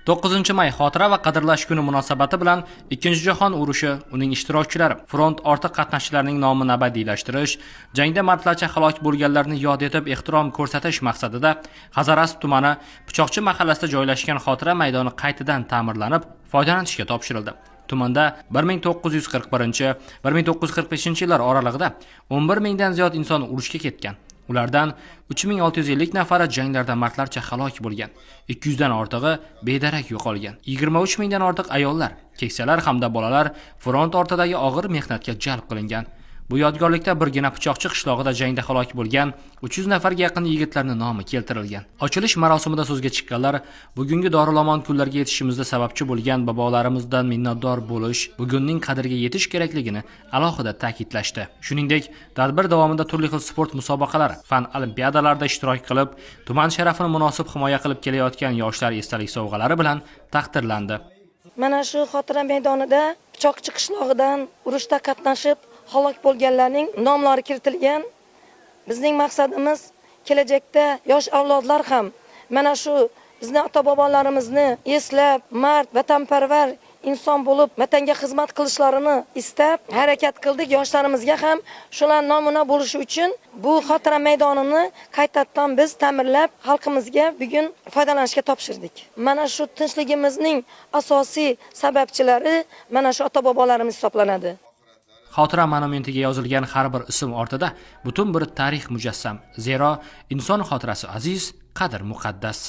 9 may xotira va qadrlash kuni munosabati bilan Ikkinchi jahon urushi, uning ishtirokchilari, front orti qatnashchilarining nomini abadiylashtirish, jangda mardlarcha halok bo'lganlarni yod etib ehtirom ko'rsatish maqsadida Hazorasp tumani Pichoqchi mahallasida joylashgan xotira maydoni qaytadan ta'mirlanib, foydalanishga topshirildi. Tumanda 1941-1945 yillar oralig'ida 11 mingdan ziyod inson urushga ketgan. Ulardan 3650 nafari janglarda mardlarcha halok bo'lgan. 200 dan ortig'i bedarak yo'qolgan. 23 mingdan ortiq ayollar, keksalar hamda bolalar front ortidagi og'ir mehnatga jalb qilingan. Bu yodgorlikda birgina Pichoqchi qishlog'ida jangda halok bo'lgan 300 nafarga yaqin yigitlarning nomi keltirilgan. Ochilish marosimida so'zga chiqqanlar bugungi dorilamon kunlarga yetishimizda sababchi bo'lgan bobolarimizdan minnatdor bo'lish, bugunning qadriga yetish kerakligini alohida ta'kidlashdi. Shuningdek, tadbir davomida turli xil sport musobaqalari, fan olimpiadalarida ishtirok qilib, tuman sharafini munosib himoya qilib kelayotgan yoshlar esdalik sovg'alari bilan taqdirlandi. Mana shu xotira maydonida Pichoqchi qishlog'idan urushda qatnashib halok bo'lganlarning nomlari kiritilgan. Bizning maqsadimiz kelajakda yosh avlodlar ham mana shu bizni ota bobolarimizni eslab, mard, vatanparvar inson bo'lib vatanga xizmat qilishlarini istab harakat qildik. Yoshlarimizga ham shular namuna bo'lishi uchun bu xotira maydonini qaytadan biz ta'mirlab, xalqimizga bugun foydalanishga topshirdik. Mana shu tinchligimizning asosiy sababchilari mana shu ota bobolarimiz hisoblanadi. Xotira monumentiga yozilgan har bir ism ortida butun bir tarix mujassam. Zero inson xotirasi aziz, qadr muqaddas.